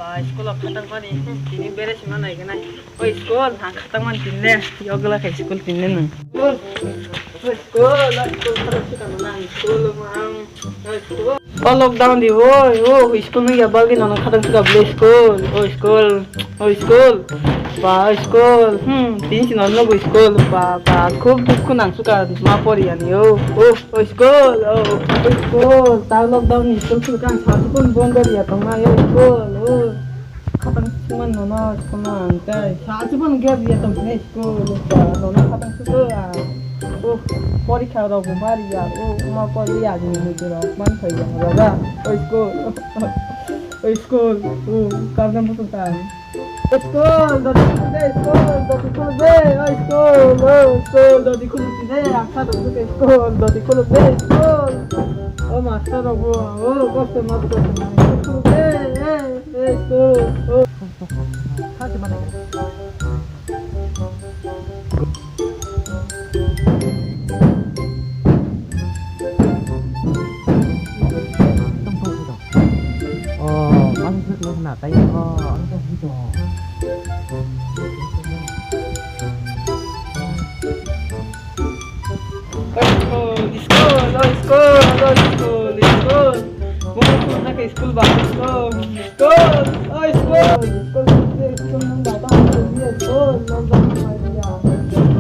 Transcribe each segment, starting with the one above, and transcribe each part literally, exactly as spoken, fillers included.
Ah, school o khatang mani, tini bere sima nai ganai. Oi school, ha khatang mani tinle, yogla khe school tinle nung. School, school, school, khatang sika nang school mang. Oi school. O lockdown di, oi, o school nung ya balgi nono khatang sika bole school, oi school, oi school. Ba school, hmm, tin sino nogo school, ba, ba, khub dukhu nang suka ma pori ani, o, o. Oi school, oh, oi school, ta lockdown ni school khulkha ang sachukun bondo riya tongma, oi school, oh. Khatang sukman nono school no ang tai sachukun gap riya tongma school, oh, nono khatang suku ang. Oh, porikha rok bo ma riya, oh, ma poriya ni muitu rok man thai ya, raja, oi school, oi school, oh, kabna mutung ta. School, doti khuluk de, school, doti khuluk de, oi school, oh, school, doti khuluk de, ang kha dong de, school, doti khuluk de, school. O master rok bo, o kosto ma kosto ma, khuluk de, eh, eh, school, oh. Kha se mane. Oh, masuk ke sana, tanya ko. School, school, oh, school, oh, school, school. Mungkin nak ke school baru, school, school, oh, school, school, school, school, school, school, school,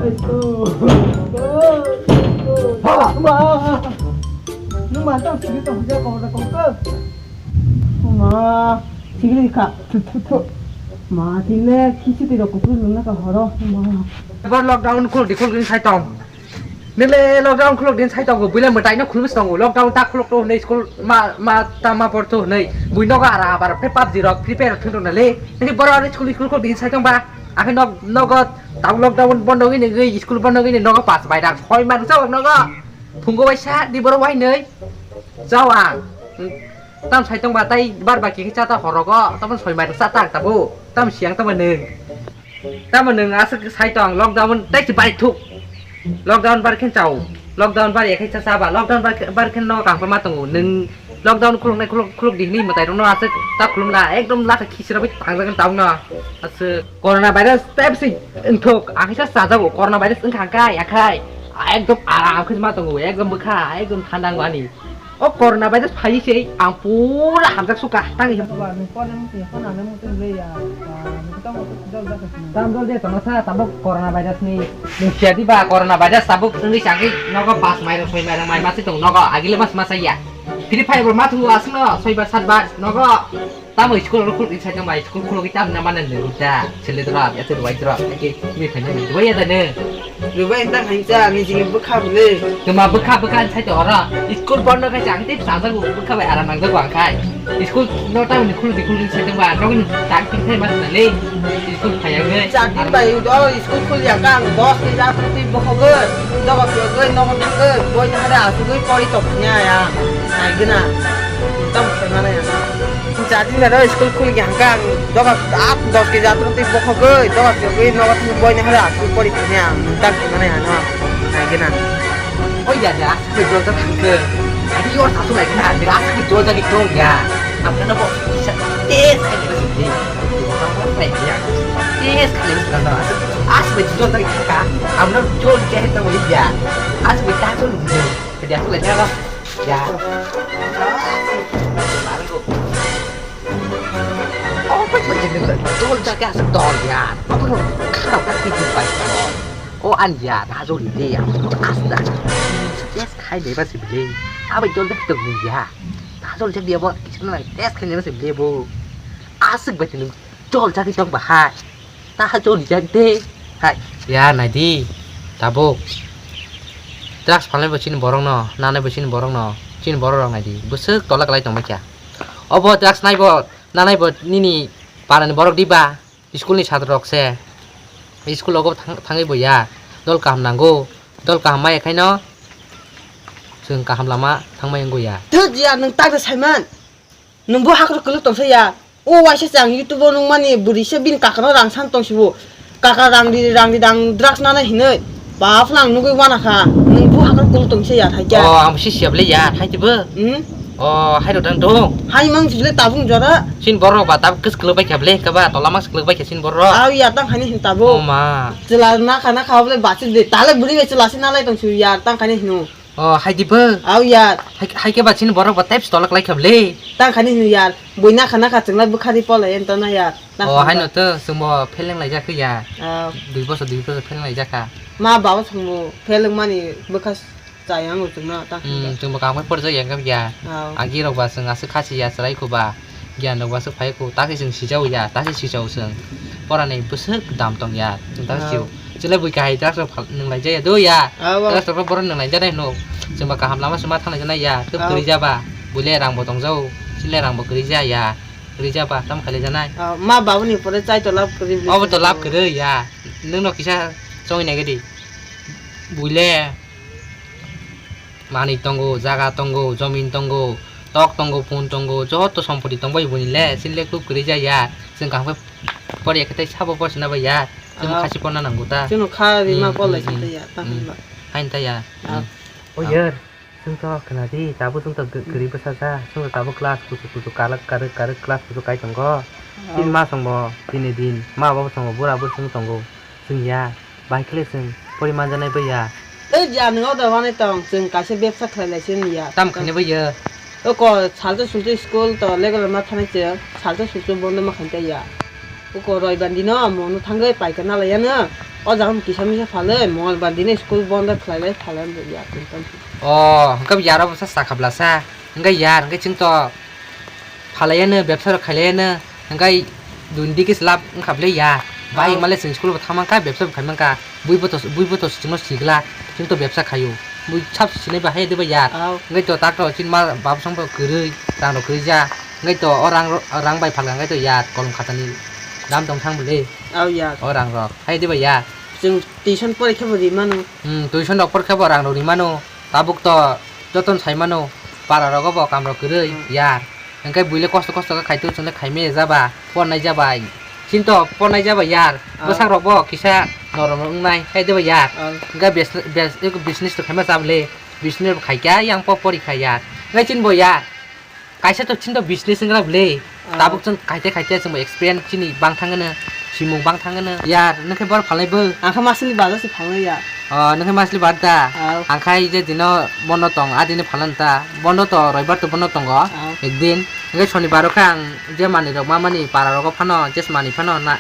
school, school. Hala! Ma! Nung ma tang sigi tong hujai kong da kong ka. Ma, sigi ka. Thu, thu, thu. Ma, tingle kisu ti rok kupru nung na ka horo. Ma. Bor lockdown khuluk di khuluk din sai tong. Nile lockdown khuluk din sai tongo. Buile mwtai no khuluk tongo. Lockdown ta khuluk to nei school ma, ma ta ma por to nei. Bui nogo ara abar phe PUBG rok Free Fire rok thung tong na le. Nini bor ari school school khuluk din sai tong ba. Akhe nog, nogo ta lockdown bondo gini gini school bondo gini nogo pas bai dak soi ma rwsa nogo. Phungo waisa di borok wainwi. Chao ang. Tam sai tongba tai bar ba khe cha ta horogo. Tamo soi mai cha ta tabo. Tam siang tamo nung. Tamo nung aswk sai tong lockdown tai se bai thuk. Lockdown bar khe chao. Lockdown bar ya khe cha cha ba. Lockdown bar khe, bar khe no kang ma tongo. Nung lockdown khuluk nai khuluk, khuluk di hini mwtai rok no aswk ta khulum na ekdom lata khisira bai tang jagan tang no. Aswk. Corona virus tei bisi wngthok, ang khe sa chajago, corona virus wngkha hwnkhe, yakhai ekdom aram khe ma tongo, ekdom bwkha, ekdom thanda wngani. O corona virus phai se ang pura hamjak suka, tang hi. Ba, ni phone ni phone ang mutui le ya. Ba, ni to mo to jol jak. Tam jol de tama sa, tabuk corona virus ni. Nung siya di ba, corona virus tabuk wngwi changwi nogo pas mai rok, soi mai rok mai masi tong nogo, agile mas masa ya. Free Fire bo ma thu asno, soi ba sat ba nogo. Tamo school rok khuluk sai tong bai, school khuluk tam na mana le da. Chele dra, ya te dwai dra. Ake mi phai ne dwai ya da ne. Dwai ta khain cha, ni jing bwkha bole. Tuma bwkha bwkha sai to ora. School bondo khai chang te sa da bwkha bai aram nang da bang khai. School no tamo ni khuluk di khuluk sai tong ba, no ni tak tin sai ma na le. School phai ya ge. Cha din bai do school khul ya kang dos ke ja ti bokho ge. Dogo ke ge no thang ge, boi na da su ge pori to nya ya. Ai gena. Tam sai ma na ya. Jadi na do school khul yang kang doga at dos ke jatro ti bokho goi doga ke goi nogo tu boi ne hara school pori thani ang tak thani ano. Nai gena. Oh ya da, ke do ta thang ke. Adi yor satu lagi na, de as ke do ta ki tong ya. Amna na bo sa tes ka ni ba sidi. Tes ka ni ba sidi. As be do ta ki ka. Amna jol ke ta bo ya. As be ta jol ni. Ke dia tu lagi apa? Ya. Oh, pai pai jeng jeng dol jaga aswk dol ya. Apa no kharok kha kiti pai dol. Oh an ya, da jori de ya. Asda. Yes khai de ba sibili. Abai dol jaga dol ya. Da jori jak dia bo. Kisna test khai de ba sibili bo. Aswk bai tini dol jaga dong ba hai. Ta ha jol jak de. Hai. Ya nai di. Tabuk. Drugs phalnai bo chini borok no, nanai bo chini borok no. Chini borok rok nai di. Bwswk tola kwlai tong bai kha. Obo drugs nai bo, nanai bo nini para ni borok di ba. School ni sadrok se. School ogo thang-, thangwi bo ya. Dol kaham nango. Dol kaham maya khaino. Chwng kaham lama thangmai wngwi ya. Thut ya, nwng tak da saiman. Nwng bo hakrok kwlwk tongsa ya. O waisa se ang YouTube o nukmani bwrwi se bini kakano rang san tongsibo. Kaka rang di, rang di, dang drugs nana hinwi. Ba phlang nugwi wana kha. Nwng bo hakrok kwlwk tongsa ya thaikya. Oh, ang bo si siya bwle ya, thai twibo. Hmm? O, hai rok dang dong. Hai mang sibile tabung jora. Sin borok ba tab kis klok bai kha ble, kaba tola mas klok bai kha sin borok. Au ya tang khani hin tabung. O ma. Chwla na khana kha ble basi de. Tale buri be chwla sin nalai tong su ya tang khani hinu. O, hai di bo. Au ya. Hai, hai ke ba sin borok ba tep tola klai kha ble. Tang khani hinu ya. Bui na khana kha chwla bukhari pola yen to na ya. O, hai no to, chwngbo pheleng lai jak ya. Au. Dui bosor, dui bosor pheleng lai jak kha. Ma baba chwngbo pheleng mani bwkha Chayang o chwngno ta Hmm, chwngbo kaham khe porjak ya wngkha ya. Aw. Agi rok ba chwng aswk kha si ya chwrai kho ba. Giyan rok ba aswk phai kho, ta khe chwng sijao ya, ta khe sijao chwng. Pora ni bwswk dam tong ya, chwng ta khe Aw. sio. Chwle bui kahai drugs rok phal-, nwng lai jaya do ya. Aw, aw. Drugs rok borok nwng lai janai hwno. Chwngba kaham lama se ma thang lai janai ya. Twb Aw. kwrwi jaba. Buile rang bo tong jao. Chwle rang bo kwrwi jaya. Kwrwi jaba, tamo khai lai janai. Aw, ma babu ni pore chai to lab kwrwi bwle Obo to chwng lab to. kwrwi ya. Nwng no kisa chongwi nai gadi. Buile. Manwi tongo, jaga tongo, jomin tongo, tok tongo, pun tongo, joto sompoti tongbai boni le, chini le kub kwrwi ja ya. Chwng kaham khe poriya khe tei sabo porsi na bai ya. Chwng Ah. khasi porna nango ta. Chwngno kha rima Hmm, kol lai hmm, sita ya, ta hmm. hinba. Hain ta ya. Ah. Hmm. O Ah. yer, chwng to khna di, tabuk chwng to gw-, kwrwi bwsa ja. Chwng to tabuk class kuchuk kuchuk, karwk karwk karwk class kuchuk kai tongo. Ah. Chini ma songbo tini din, ma bo songbo bura bwswng tongo. Chwng ya, bai khle chwng pori manjanai bai ya. Tei ya, nwng order manai tong, chwng kaisa bebsa khlai lai se wng ya. Tam khainai bai ya. Oko salsa sulsa school to legal ma thanai chwng, salsa sulsa bondo ma khainai ya. Oko roibar dino mono thangwi paikar na lai ya no. O jaga kisa misa phalwi, mongol bar dino school bondo khlai lai phalai ya. O, hwnkhe yaro bwsa sakha blasa. Hwnkhe yar, hwnkhe chwng to Phalaiya no, bebsa rok khailaiya no, hwnkhe dun digi se lab wngkha bwle ya. Bai Au. Male chwng school bo thang mankha, bebsa bo khai mankha. Bui bo to, bui bo to chwngno sigla, chwng to bebsa khaio. Bui sab sinai ba hai de ba ya. Au. Hwnkhe to tak to chini ma bab song bo kwrwi, rang rok kwrwi ja. Hwnkhe to o rang ro-, rang bai phalka hwnkhe to ya kolom khatani dam tong thang bwle. Au ya. O rang rok hai de ba ya. Chwng tuition porikha bo ri mano. Hmm, tuition rok porikha bo rang rok ri mano. Tabuk to jotono sai mano, para rogo bo kam rok kwrwi, Hmm. yar. Hwnkhe buile kosto kosto khe khai twi chwngno khai maya jaba, pornai jaba. Chini to pornai jaba yar, Ah. bwsak rok bo kisa norom wngnai, hai de bo yar. Ah. Hwnkhe bes-, bes-, eko business to khaima jabole, business bo khai kha, yang po pori kha yar. Hwnkhe chini bo yar. Kaisa to chini to business wngkha bwle. Ah. Tabuk chwng khaite khaite chwngbo experience chini bang thangano, simung bang thangano. Yar, nwng khe bor phalnai bo? Ang khe masini bazar se phalnai ya. Oh, nwng khe masli bazar da? Ah. Ang khai je dino bondo tong, a dini phalna ta. Bondo to roibar to bondo tongo. Ah. Ekdin. Hwnkhe sonibar o khe ang je manwi rok ma mani para rogo phano, jes manwi phano na,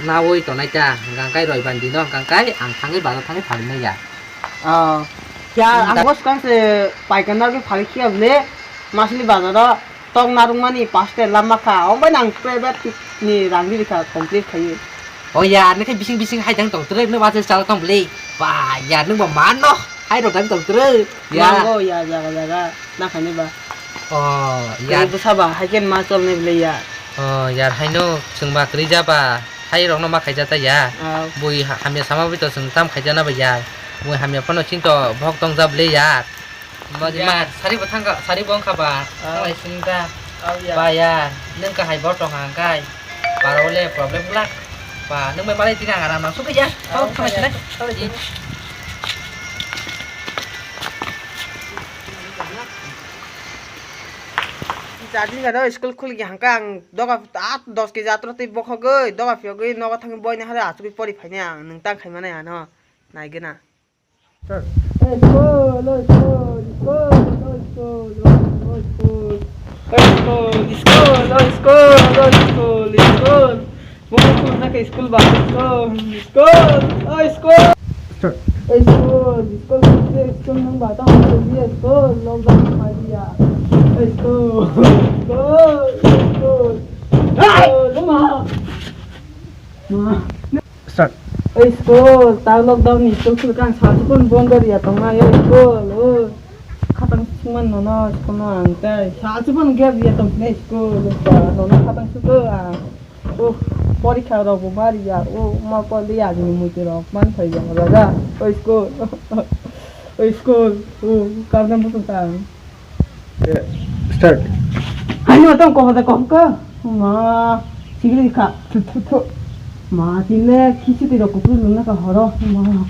nawi tonai ta. Hwnkhe ang khai roibar dino, hwnkhe ang khai ang thangwi bazar thangwi phalnai ya. Ah, ya, Hmm, ang ta- bos kang se paikar narwgwi phari khiya bwle, masli bazaro tok narwkmani paste lama kha, omo bai nang private ni rang riri kha complete khaiwi. Oh ya, nokhe bising bising hai dang tong, twrwk no bajar chala tong bwle. Ba, ya, nwng ba mano, hai rok dang tong twrwk. Ya. Nango, ya, jaga, jaga, na khaini ba. Oh, ya. Kwrwi bwsa ba, hai khe ma cholnai bwle ya. Oh, yar haino chwngba kwrwi jaba, hai rokno ma khaijata ya. Au. Bui ha-, hamya sama bai to chwng tam khaijana bai ya. Bui hamya phano chinto bohok tong jabli ya. Ma, Ya. Ma, sari bo thangka, sari bo wngkha ba, Au. Thanglai sini ta. Au ya. Ba ya, nwng kahai bo tong hang kai. Para ole problem glak. Ba, nwng bai malai tini ang aram nang sukha ya. Au, Au, thangla ya. Sinai. Thangla Hmm. sinai. Charging gado school khulgi hangka ang doga at dos keji atro tei bokhogoi doga phiyogoi nogo thangwi boina hare achugwi pori phainai ang nwng tang khaimani ano naigena. School, school, school, school, school, school. School, school, school, school, school. School, school, school, school. Start. Ei, school, school, school, school, nang ba tang school, school, lockdown khai dia. Ei, school, school, school. Hey! School, ma. Ma. Start. Ei, school, ta lockdown ni school khulkha ang salsa phano bondo riya tongnai, ei, school, oh. Khatang singman nono, school no ang tai. Salsa phano gap riya tongphai, school, oh, nono khatang suko ang. Oh, porikha rok bo ma riya, oh, ma pon de agini muitu rok man phai jang raga. Oi school. Oi school. Oh, kam jam busung tang. Eh, start. Ani matang ko bata kom ka. Ma, sigri ka. Thu, thu, thu. Ma, tile kisi ti rok kupru luna ka horo. Ma.